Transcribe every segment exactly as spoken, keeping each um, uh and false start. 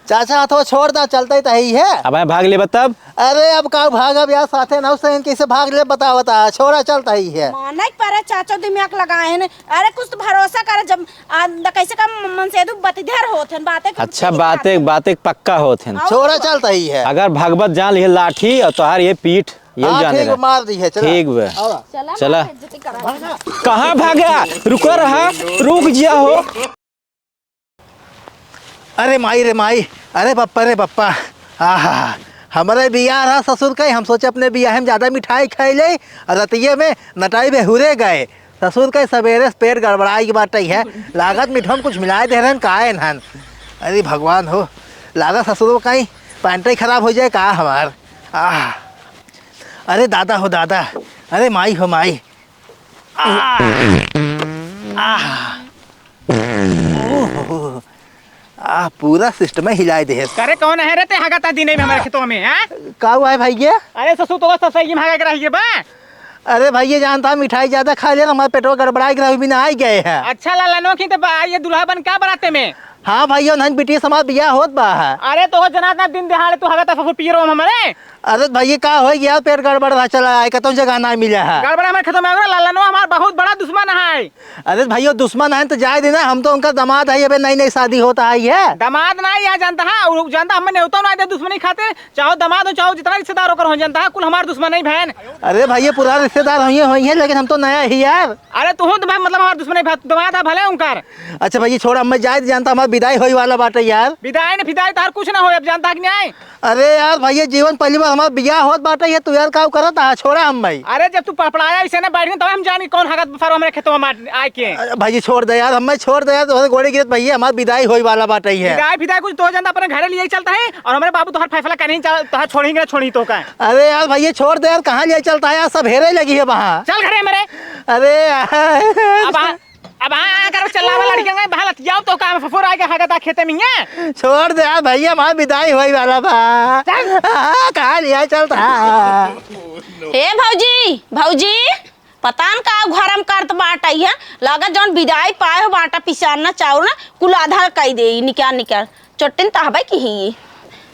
चाचा, हथवा छोड़ दा, चलतै तही है। अब भाग लेबा तब? अरे, अब का भागब यार, साथे ना से कैसे भाग लेब, बतावा ता, छोड़ा, चलतै ही है। माने के परे चाचा दिमाग लगाए हैं। अरे, कुछ तो भरोसा करे, जब आ, न कैसे का मनसेधू बतिधर होत हैं, बातें के अच्छा, बतिधर। बातें, बातें पक्का होत हैं। और छोड़ा, चलतै ही है। अगर भगबत जान लिहे लाठी और तोहार ये पीठ, ये हाँ, जाने ठीक रहा। बा, मार दी है, चला। ठीक बा। आवा। चला, चला। मार बेइज्जती करा। कहाँ भागा? रुको रहा, रुक जिया हो। अरे माई रे माई, अरे पप्पा रे पप्पा, आहा, हमरे बियाह रहा ससुर के, हम सोचे अपने बियाह में ज्यादा मिठाई खाई ले, और रतिये में नटाई बेहुरे गए। ससुर के सबेरे से पेट गड़बड़ाई के बाटे है, लागत मिठवा में कुछ मिलाए दे रहन का एनहन। अरे भगवान हो, लागत ससुर कहीं पैंटे खराब हो जाए का हमार। आह, अरे दादा हो दादा, अरे माई हो माई, आह! आह! ओहो! आह, पूरा system हिलाए देहे। करे कौन है रे ते हगता दिने में हमारे खेतवा में, हाँ? का हुआ है भैया? अरे ससुर तो बस सही में हगा के रहिए बा। अरे भैया जानता मिठाई ज्यादा खा लिया, हमारे पेटवा गड़बड़ा के रही बिना आई गए हैं। अच्छा लाला नोखी तो बा, ये दुल्हा बन का बराते में? हाँ भैया, उन्हन बिटिया समाज बियाह होत बा है। अरे तो हो जनात ना दिन दिहाड़े तू हगता ससुर पीरो हमारे। अरे भैया, का होई गया? पेट गड़बड़ रहा, चला आए, कतौ जगह ना मिला है। गड़बड़ हमारे खेतों में आवे, लालनो हमार बहुत बड़ा दुश्मन है। अरे भैया, दुश्मन है तो जाए देना, हम तो उनका दामाद है, अबे नई नई शादी होता है ये। दामाद ना, यहाँ जानता है, और जानता, हमें नेवता ना दे दुश्मनी खातिर, चाहो दामाद हो, चाहो जितना रिश्तेदार होकर हो, जानता है, कुल हमार दुश्मन है बहन। अरे भैया, पुराने रिश्तेदार होइए, होइए, लेकिन हम तो नया ही यार। अरे तू तो भाई, मतलब, हमार दुश्मन है, दामाद है भले उनकर। अच्छा भैया, छोड़, हमें जाए दे, जानता, हमार विदाई होई वाला बाटे यार। विदाई ने फिदाई, तार कुछ ना हो, अब जानता है कि नहीं? अरे यार भैया, जीवन पहली बार हमार बियाह होत बाटे, ये तू यार का करत आ? छोड़ा हम भाई। अरे जब तू पड़पड़ाया इसे ना बैठ गए, तब हम जानी कौन हगत फरो हमरे खेतवा में आए के। अरे भाई छोड़ दे यार, हमें छोड़ दे यार, तोहरे गोड़े गिरत भैया, हमार बिदाई होई वाला बाटे है। बिदाई फिदाई कुछ तो जानता, अपने घरे लिए चलता है और हमारे बाबू तोहर फैसला करही चल, तोहर छोड़ी कि ना छोड़ी तो का। अरे यार भैया छोड़ दे यार, कहाँ लिए चलता है यार, सब हेरे लगी है वहाँ। चल घरे मेरे। अरे यार। अब आ, अब हाँ, हाँ करो, चल्ला वाला लड़के में बहालत जाओ तो काम फफोर आएगा, हगता खेते में है। छोड़ दे यार भैया, हमार बिदाई होई वाला बा। चल। हाँ, कहाँ लिया चलता? हे भौजी, भौजी, पता न का घर में करत बाटै है, लगा जौन बिदाई पाए हो बाटा पिसान ना चाउर ना, कुल आधा कई दे, निकाल निकाल। चोटिन तहबे की ही।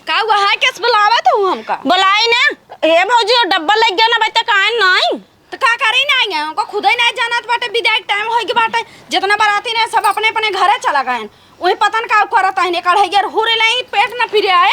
का हुआ है, केस बुलावत हूँ हमका? बुलाई ना। हे भौजी, वो डब्बा लग गया ना, अबे तक आए नहीं। त का करी ना आइए, उनको खुदे नहीं जानत बाटे, विदाई के टाइम होई के बाटे, जितना बराती ने सब अपने अपने घरे चला गए। वही पता न का करत है, ने कढ़ैया हुर ले, पेट न पिरे आए।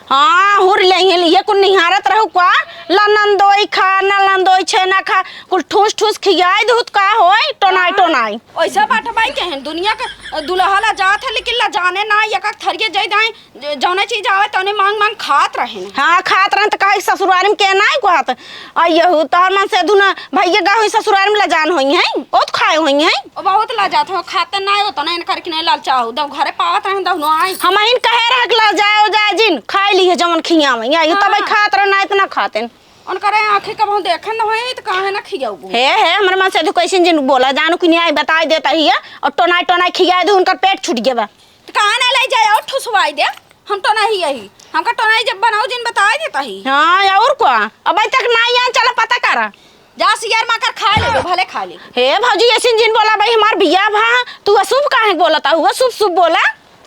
हाँ, हुर ले, ये कुल निहारत रहू का, ला नंदोई खा, ना नंदोई छेना खा, कुल ठूस ठूस खियाई दूध का होई, टोनाई हाँ। टोनाई। ऐसा बात भाई के हैं, दुनिया के दुल्हा ला जात है, लेकिन ला जाने ना, एक एक थरिये जाई दाई, ज-, जौने चीज आवे तौने मांग मांग खात रहेन। हाँ, खात रहेन त काहे ससुरारी में के नाई कहत? आ यहू तोहर मनसेधू ना भैया गा होई ससुरारी में लजान होई हैं, ओत खाए होई हैं। ओ बहुत लजात हो, खाते नाई होत ना, इनकर कि नहीं ललचाओ, दव घरे पावत रहेन दव नो आई। हमहिन कहे रह के लजाओ जाए जिन, खाए ली है जवन खियावे, या ये तब हाँ। खात रहे ना इतना खाते। उनकरे आँखें कबहूँ देखन न होई त काहे ना खियाऊ। हे, हे, हमरे मनसेधू कैसे जिन बोला, जानू कि नहीं आई बताई देता ही है, और टोनाई टोनाई खियाए दे, उनकर पेट छूट गया बा। त कहाँ ना ले जाए और ठुसवाई दे, हम टोनाई ही यही, हमका टोनाई जब बनाओ जिन बताए देता ही। हाँ, और का? अबे तक ना यहाँ चला पता करा। जा सियार माकर खा ले, भले खा ले। हे भौजी, ऐसे जिन बोला भाई, हमार बियाह भा, तू अशुभ काहे बोलता हुआ, शुभ शुभ बोला।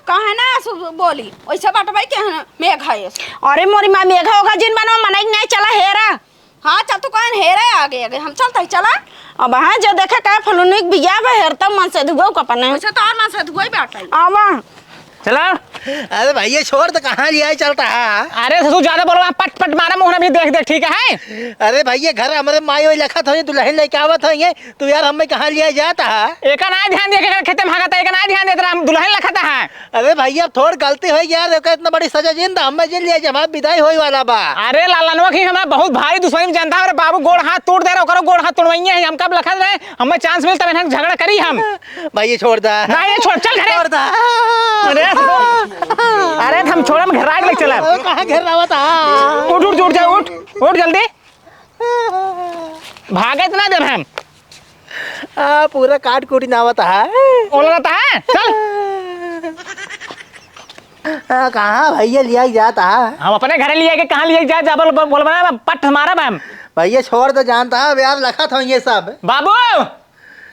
काहे ना अशुभ बोली, वैसे बात भाई के मेघ है। अरे मोरी माँ, मेघा होगा जिन बनो, मनई नहीं चला हेरा। हाँ, चल तू कहन हेरे आगे, आगे हम चलता ही, चला। अब हाँ, जो देखा का फलुनी के बियाह बा, हेरता मनसेधुआ का पने। वैसे तो और मनसेधुआ ही बाटे। आवा। चला। अरे भैया, छोड़ तो कहाँ लिया चलता है? अरे ससुर, ज्यादा बोलो, पट पट मारा मुँह में देख देख, ठीक है? अरे भैया, घर हमरे माई वही लखत होई, दुल्हन लेके आवत होई, तू यार हमें कहाँ लिया जाता है? एका ना ध्यान दे, के खेते में भागता, एका ना ध्यान देत रहा, हम दुल्हन लखत है। अरे भैया, थोड़ गलती होई यार, एका इतना बड़ी सजा जिन दा, हमें जिन लिया जा, हमार विदाई होई वाला बा। अरे लालनवा की हमार बहुत भारी दुश्मनी में जानता है, अरे बाबू गोड़ हाथ तोड़ दे रहा, ओकरो गोड़ हाथ तोड़वाइए है, हम कब लखत रहे, हमें chance मिलता है, झगड़ा करी हम। भैया छोड़ दा। नहीं, छोड़, चल घरे। छोड़ दा। अरे, अरे हम छोड़म, घेरा के ले चला। अरे कहाँ घेरावत है? उठ, उठ, उठ जा, उठ, उठ जल्दी। भागे इतना देर हम। आ, पूरा काट कूटी नावत है। बोल रहता है, चल। आ, कहाँ भैया लिया जाता है? हम अपने घरे लिया के कहाँ लिया जाए, जा बोल, बोल, बोल बना, पट मारा हम। भैया छोड़ दो, जानता है, अब यार लखत हो ये सब। बाबू,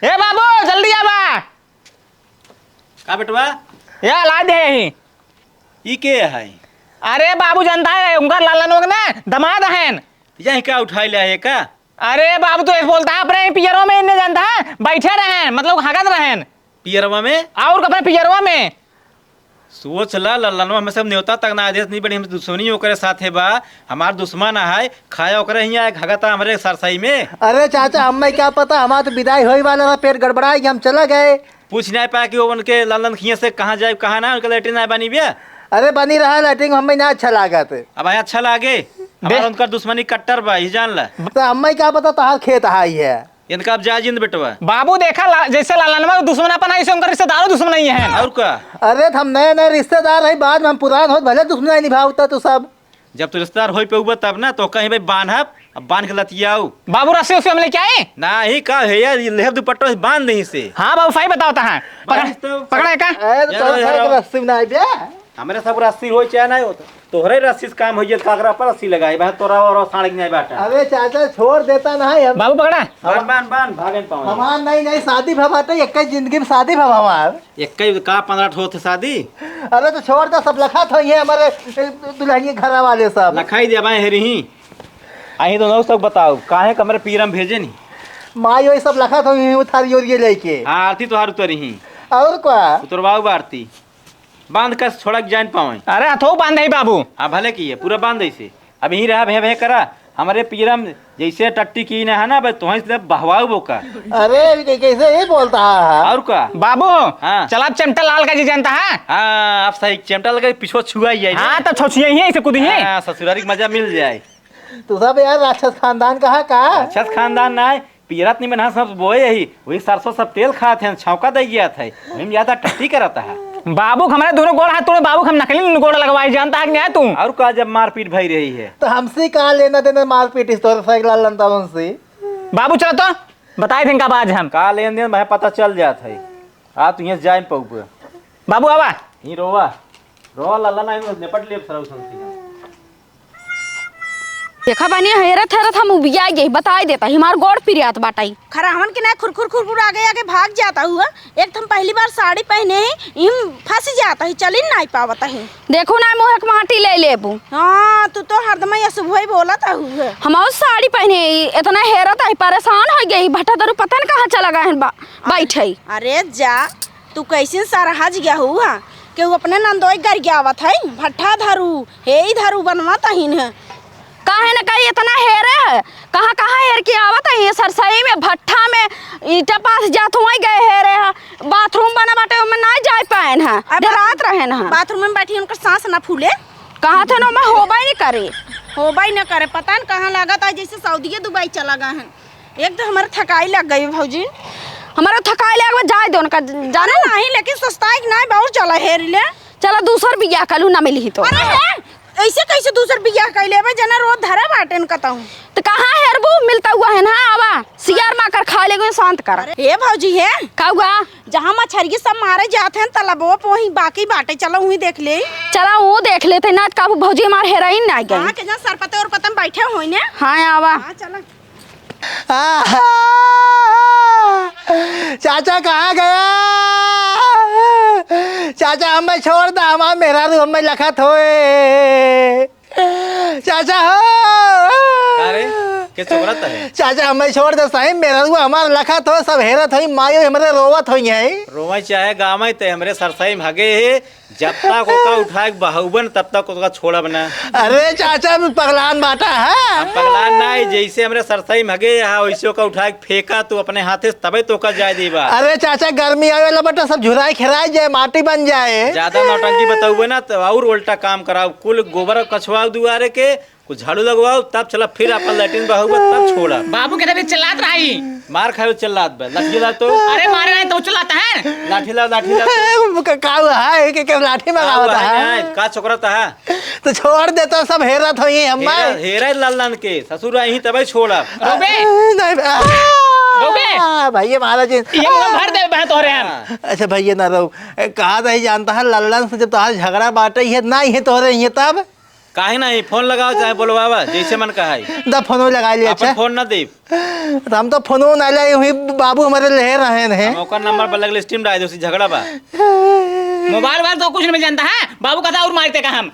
ए बाबू, जल्दी आवा। का बेटवा? या ला दे ही। ई के है? अरे बाबू, जानता है, उनका लालन वगन दमाद हैं। यही का उठाई ले आए का? अरे बाबू, तू ऐसे बोलता है, अपने पियरों में इन्हें जानता है, बैठे रहेन, मतलब हगत रहेन। पियरवा में? और अपने पियरवा में। सोच ला, लल्लनवा में सब न्योता तक ना देत नहीं बड़ी, हम दुश्मनी ओकरे साथे बा, हमार दुश्मन है, खाया ओकरे हियाँ एक हगता हमरे सरसई में। अरे चाचा, हमें क्या पता, हमार तो विदाई होई वाला रहा, पेट गड़बड़ाई कि हम चला गए। पूछ नहीं पाया कि वो उनके लल्लन खिए से कहाँ जाए, कहाँ ना, उनके लेटरिन नहीं बनी बिया। अरे बनी रहा लेटरिन, हमें ना अच्छा लागत। अब आए अच्छा लागे, बे- हमार उनकर दुश्मनी कट्टर बा, ई जान ला। तो हमें क्या पता तहार खेत हाई है। इनका अब जाए जिंद बेटवा। बाबू देखा ला, जैसे लालनवा दुश्मन अपन है, ऐसे उनका रिश्तेदारों दुश्मन नहीं है। और का? अरे तो हम नए नए रिश्तेदार है, बाद में हम पुरान होत भले दुश्मन नहीं निभावता तो सब। जब तू रिश्तेदार होई पे उबा तब ना तो कहीं भाई बांधब, अब बांध के लतियाऊ। बाबू रस्सी उस्सी हम लेके आए? ना ही का है यार, ये लेहब दुपट्टा से बांध नहीं से। हाँ बाबू, सही बतावता है। पकड़, बांध तो। पकड़ा है का? अरे तो यार, तोहरे यार। साथ रस्सी में ना आइबे। हमरे सब रस्सी होई चाहे ना हो, तोहरे रस्सी से काम होई, काकरा पर रस्सी लगाई, बा तोरा और साढ़े के नहीं बाटा। अरे चाचा छोड़ देता ना है हम। बाबू पकड़ा। बांध, बांध, बांध, भागे न पावे। हमार नहीं, नहीं, शादी भा बाटे, एक ही जिंदगी में शादी भा हमार। एक ही का पन्द्रह ठो थे शादी? अरे तो छोड़ दे, सब लखत होई है हमारे, ए, दुल्हनिया घर वाले सब। लखाई दे, बाएं हेरी ही। अही तो नौ सब बताओ, काहे कमरे पीरम भेजे नहीं? माई वही सब लखत होई है, उतारी ओरिए लेके। हाँ, आरती तोहार उतरी ही। और का? उतरवाऊ बा आरती। बांध कस छोड़ा के जान पावे। अरे हथो बांध है बाबू। हाँ, भले की है, पूरा बांध ऐसे। अब यहीं रहा, भे भे करा। हमारे पीरम जैसे टट्टी की ना है ना, बस तुहीं से बहवाऊ बोका। अरे, ये कैसे ये बोलता है? और का? बाबू, हाँ। चला चमटा लाल का जी जानता है? हाँ, आप सही, चमटा लाल का पीछे छुआ ही है। हाँ, तो छोछिया ही है, इसे कूदी है। हाँ, ससुरारी के मजा मिल जाए। तू सब यार राक्षस खानदान का है का? राक्षस खानदान ना है, पियरत नहीं बना, सब बोए यही, वही सरसों सब तेल खात हैं, छौंका दे गया था, वही में ज्यादा टट्टी करता है। बाबू, हमारे दोनों गोड़ हाथ तोड़े, बाबू, हम नकली गोड़ लगवाए, जानता है कि नहीं तू? और का, जब मारपीट भई रही है। तो हमसे का लेना देना मारपीट इस तौर से लालन तवन से? बाबू, चलो तो, बताए थे इनका बाज हम। का लेन देन भाई पता चल जात है। आ, तू यहाँ जाए पउबे। बाबू, आवा। ही रोवा, रोवा, लालन, आई निपट लेब सरऊ संसी हम। देखा बानी, हेरत हेरत हम उबिया गई, बताई देता ही, हमार गोड़ पिरियात बाटाई। खरावन के ना खुरखुर खुरखुर आगे आगे भाग जाता हुआ। एक तो हम पहली बार साड़ी पहने ही, इम फंस जाता ही, चली नहीं पावता ही। देखू ना, मुँह के माटी ले लेबू। हाँ, तू तो हरदम ये सुबह ही बोलत हुआ। हम और साड़ी पहने ही, इतना हेरत ही, परेशान हो गई, भट्टा दरू पता न कहाँ चला गए हैं बा-, बैठे ही। अरे जा, तू कैसे सरहज गया हुआ? केहू अपने नंदोई गरियावत है, भट्ठा धरू, हे ही धरू बनवत अहिन है। काहे न कही इतना हेरे है? कहाँ, कहाँ हेर के आवत है? ये सरसई में, भट्ठा में, ईंटा पास जात हुआ गए हेरे है। बाथरूम बना बाटे, ओमे ना जाए पाएन है। अब डेरात रहेन है। बाथरूम में बैठी उनकर सांस ना फूले। कहाँ थे ना, मैं होबा ही नहीं करे। होबा ही ना करे, पता न कहाँ लागत है, जैसे सऊदिया दुबई चला गए हैं। एक तो हमारे थकाई लग गई भौजी। हमारे थकाई लग गई, जाए दो उनका, जानो? अरे नहीं, लेकिन सस्ता है कि नहीं, बहुत चला हेर ले। चला दूसर बियाह कलू ना मिली ही तो। अरे है, ऐसे कैसे दूसर बियाह कर लेबे, जना रोज धरा बाटेन कतहूँ। तो कहाँ हेरबू, मिलता हुआ है ना, आवा, सियार माकर खा लेगो, शांत कर। अरे हे भौजी है। का हुआ? जहाँ मछरिये सब मारे जात हैं तलबो पे, वहीं बाकी बाटे, चला वहीं देख ले। चला वो देख लेते ना, का भौजी हमार हेराइन ना गई। हाँ, के जहाँ सरपते और पतम बैठे होई ने। हाँ, आवा। हाँ, चला। आहा! चाचा कहाँ गया? चाचा, हमें छोड़ दा, हमार मेहरारू हमें लखत होए। चाचा हो। का रे? के चोकरत है? चाचा, हमें छोड़ दे, सही मेहरारू हमार लखत होए, सब हेरत होई, माई हमरे रोवत होई है। रोवे चाहे गावे, ते हमरे सरसई में हगे है, जब तक ओका उठाए के बहाउबन, तब तक ओका छोड़ब ना। अरे चाचा, अभी पगलान बाटा है। हम पगलान ना है, जैसे हमरे सरसई में हगे है, वैसे ओका उठाए के फेंका तू अपने हाथे से, तबे तो ओका जाए देबा। अरे चाचा, गर्मी आवे वाला बाटा, सब झुराए खेराए जाए, माटी बन जाए। ज्यादा नौटंकी बताउबे ना, तो और उल्टा काम कराओ। कुल गोबर कछवाओ दुआरे के, कुछ झाड़ू लगवाओ, तब चला फिर अपन लेटरिन बहाउबा, तब छोड़ा। बाबू के तभी चिल्लात रही। मार खाए चिल्लात बे, लाठी ला तो। अरे मारे नहीं तो चिल्लाता है। लाठी ला, लाठी ला तो। का, का हुआ है? के, के लाठी का मंगावत हुआ है? है? का चोकरत है? तो छोड़ देता, सब हेरत होई हमार। हेरा, हेरा लालन के ससुर आई तबे छोड़ा। रोबे। नहीं बे। आ, रोबे। भैया महाराज जी। ये मुंह भर दे बे तोहरे हम। हाँ। अच्छा भैया ना रहो। ए, कहा था ही जानता है लालन से जब तोहार झगड़ा बाटे ही है, ना ही है तोहरे ही है तब। काहे नाही? फोन लगावा चाहे बोलवावा, जैसे मन कहाई। दा फोनो लगाई ले, अपन अच्छा? फोन ना देब। तो हम तो फोनो ना लाई, वही बाबू हमारे ले रहे हैं। हम ओकर नंबर पर लगल स्टीम डाल दे, उसी झगड़ा बा। मोबाइल वाला तो कुछ नहीं मिल जानता है, बाबू कहता और मारते का हम।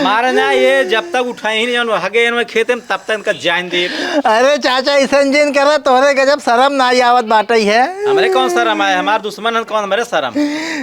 मारे ना, ये जब तक उठाए ही नहीं, जौन हगे इनमें खेते में, तब तक इनका जान दे। अरे चाचा, ऐसन जिन करा, तोहरे गजब शरम ना आवत बाटे है। हमरे कौन शरम आए, हमार दुश्मन है, कौन हमरे शरम?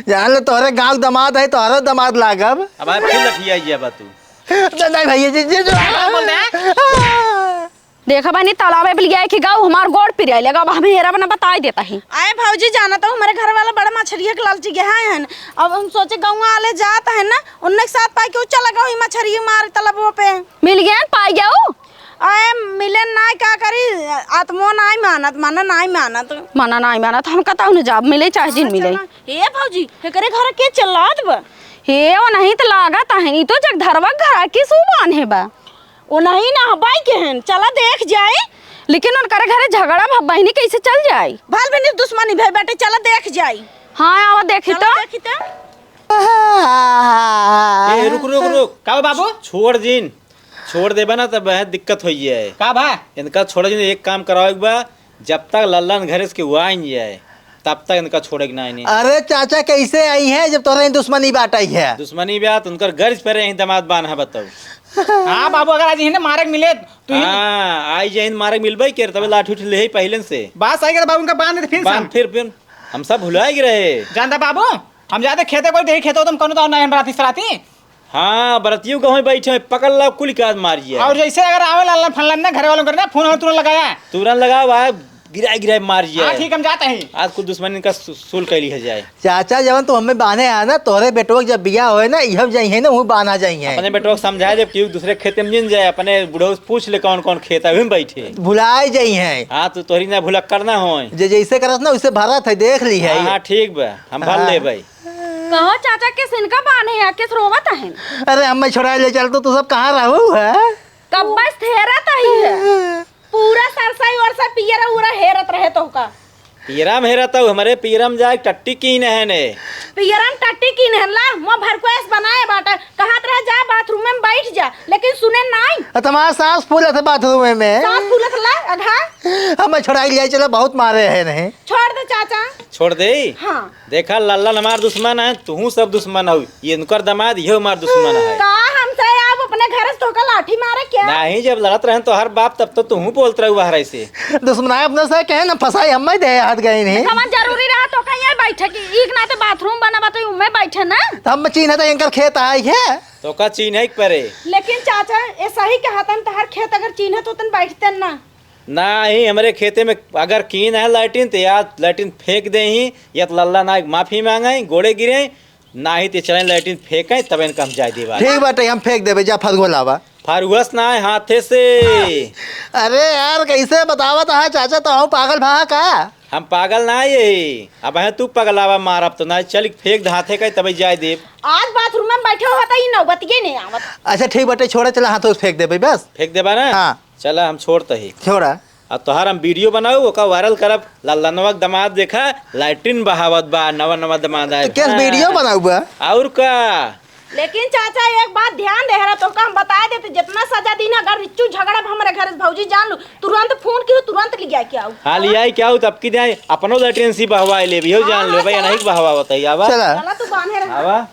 जान ले, तोहरे गाँव के दमाद है, तोहरे दमाद लागब। अब आए फिर लठिया ये बा तू। नहीं, नहीं भैया जी, जी, जी। क्या बोल रहे हैं? देखा बहिनी, तालाबे पे लिया के गाऊ हमार गोड़ पिराए लगा, अब हम हेरा बना बताई देता ही। आए भौजी, जाना तो हमारे घर वाला बड़ा मछरिया के लालची गया है हन। अब हम सोचे गाँव वाले जात है ना, उन्ने के साथ पाई के उ चला गया ही मछरिया मार तालाबो पे। मिल गया, पाई गया उ? आए मिले ना, का करी, आत्मो नाई मानत, मना नाई मानत। मना नाई मानत, हम कतहु न जाब, मिले चाहे जिन मिले। चला। हे भौजी, एकरे घर के चिल्लात बा? हे, वो नहीं त लागत है, ई तो जगधरवा के घर के सुबान है बा। ओ नहीं ना, हबाई के हन, चला देख जाई। लेकिन उनकरे घरे झगड़ा भ-, बहिनी कैसे चल जाई? भल बहिनी दुश्मनी भई बाटे, चला देख जाई। हाँ, आवा देखी चला तो। देखी तो। ए, रुक, रुक, रुक। का बा बाबू? छोड़ जिन, छोड़ देबा ना तब है दिक्कत होई है। का बा? इनका छोड़ जिन, एक काम करावे के बा, जब तक लल्लन घरे से केहू आइन जाए, तब तक इनका छोड़े के ना इन्हें। अरे चाचा, कैसे आई है जब तोरे दुश्मनी बाटई है? दुश्मनी बात उनकर गर्ज पर यही दमाद बान है, बताओ। हाँ बाबू, अगर आज इन्हें मारे के मिले तो ही हाँ, आई जहिन मारे के मिलबे के तबे लाठी उठी ले ही पहले से। बात सही करे बाबू, उनका बांध दे फिर बांध, से। फिर, फिर हम सब भुलाए के रहे। जानता बाबू, हम जाते खेते कोई देही खेते तुम कौन तो ना बराती सराती। हाँ, बरतियों के वहीं बैठे हैं, पकड़ ला, कुल के आज मार जिया। और जैसे अगर आवे लाल फनलन ना, घरे वालों करना, फोन तुरंत लगाया। तुरंत लगाओ, आ, गिराए, गिराए मार जिया। हाँ, ठीक, हम जाते हैं। आज कुछ दुश्मनी का सु-, सुल कैली है जाए। चाचा, जवन तू हमें बांधे आया ना, तोहरे बेटवा के जब बियाह होए ना, इहब जाई है ना, वहीं बांधा जाई है। अपने बेटवा को समझाए, जब केहू दूसरे खेते में जिन जाए, अपने बुढ़ऊ से पूछ ले कौन कौन खेत है, वहीं बैठे। भुलाए जाई है। हाँ, तू तोहरी ना भुलक्कड़ ना होए। जे जैसे करत ना, वैसे भरत है, देख ली है। हाँ, हाँ, ठीक बा, हम भर हाँ। ले भाई। कहो चाचा, किस इनका बाने है, किस रोवत है? अरे हमें छोड़ा ले चल, तो तू सब कहाँ रहू है? कब बस हेरत आई है। पूरा सरसाई ओरसा पियरा उरा हेरत रहे तो का? पियरा में हेरत हूँ, हमारे पियरा में जाए टट्टी कीन है ने। पियरा में टट्टी कीन है ला, मुँह भर को ऐस बनाए बाटा। कहाँ तरह जा बाथरूम में बैठ जा, लेकिन सुने नाई। अ, तुम्हारा सांस फूलत है बाथरूम में। सांस फूलत ला, अघा। हमें छोड़ा ले चलो, बहुत मारे हैं नहीं। छोड़ दे चाचा। छोड़ दे? हाँ। देखा, लल्लन हमार दुश्मन है, तुहूँ सब दुश्मन हऊ। ये इनकर दामाद, ये हमार दुश्मन है। का हमसे अब अपने घर से तोहका लाठी मारे क्या? नहीं, जब लड़त रहन तोहर बाप, तब तो तुहूँ बोलत रहू बाहर ऐसे। दुश्मनाई अपने से कहे ना, फंसाई हमें दे हाथ गई नहीं। हमार जरूरी रहा तोहका यहीं बैठे की, एक ना तो बाथरूम बना बा तो उम्मे बैठे ना। तो हम चीन्ह तो इनकर खेत आई है। तोहका चीन्ह के परे। लेकिन चाचा, ये सही कहतन, तोहर खेत अगर चीन्ह तो तन बैठते ना। नाही, हमरे खेते में अगर कीन है लैट्रिन, तो या लैट्रिन फेंक देही, या तो लल्ला ना माफी मांगे, गोड़े गिरे, नाही तो चले लैट्रिन फेंके, तब इनका हम जाए देवा। ठीक बाटे, हम फेंक देबे, जा फरुआ लावा। फरुआ से ना, हाथे से। अरे यार, कैसे बतावत है चाचा, तो हम पागल भा का? हम पागल ना ये, अब है तू पगलावा मारब तो ना, चल फेंक दे हाथे का, तब जाए देब। आज बाथरूम में बैठे हो तो ई नौबतिये नहीं आवत। अच्छा ठीक बाटे, छोड़ा, चला हाथों से फेंक देबे बस। फेंक देबा ना? हाँ। चला, हम छोड़त ही। छोड़ा। अब तोहार हम वीडियो बनाऊ, ओका वायरल करब। लल्लनवा के दामाद देखा, लैट्रिन बहावत बा, नवा नवा दामाद आए। तो केस हाँ। वीडियो बनाऊ बा? और का? लेकिन चाचा, एक बात ध्यान दे रहा, तोका हम बताए देते, जितना सजा दिन, अगर रिच्चू झगड़ा हमरे घर से भौजी जान लू, तुरंत फोन की, तुरंत लिया के आऊ। हाँ, लिया के आऊ, तब की दे, अपनो लैट्रिन से बहवाए लेबी, हो जान लो हाँ, भाई, चला। नहीं बहवावत है, आवा। चला। चला, तू बांधे रहा। आवा।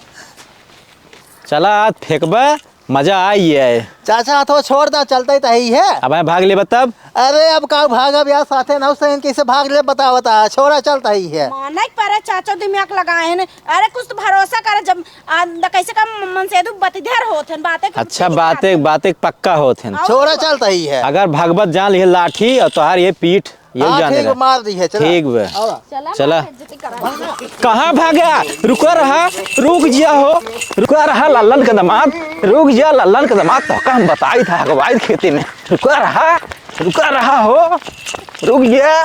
चला, आज फेंकबा। मजा आई है। चाचा, हाथवा छोड़ दा, चलता ही तो है ही है। अब मैं भाग लेबा तब? अरे, अब का भाग, अब यार, साथे ना सही, कैसे भाग ले, बता, बता, छोड़ा, चलता ही है। माने के परे चाचा दिमाग लगाए हैं ने। अरे, कुछ तो भरोसा करे, जब आ, न कैसे का मन से दू बतिधर होत हैं, बातें कुछ अच्छा, ठीक बातें, बात। बातें पक्का होत हैं। और छोड़ा, का? चलता ही है। अगर भगवत जान लिए लाठी और तोहार ये पीठ, ये हाँ, जाने ठीक रहे। बा, मार दी है, चला। ठीक बा। आवा। चला, चला। मार बेइज्जती करा। कहाँ भागा? रुका रहा, रुक जिया हो, रुका रहा लल्लन के दामाद, रुक जिया लल्लन के दामाद, तो हम बताई था हगवाई खेते में, रुका रहा, रुका रहा हो, रुक जिया।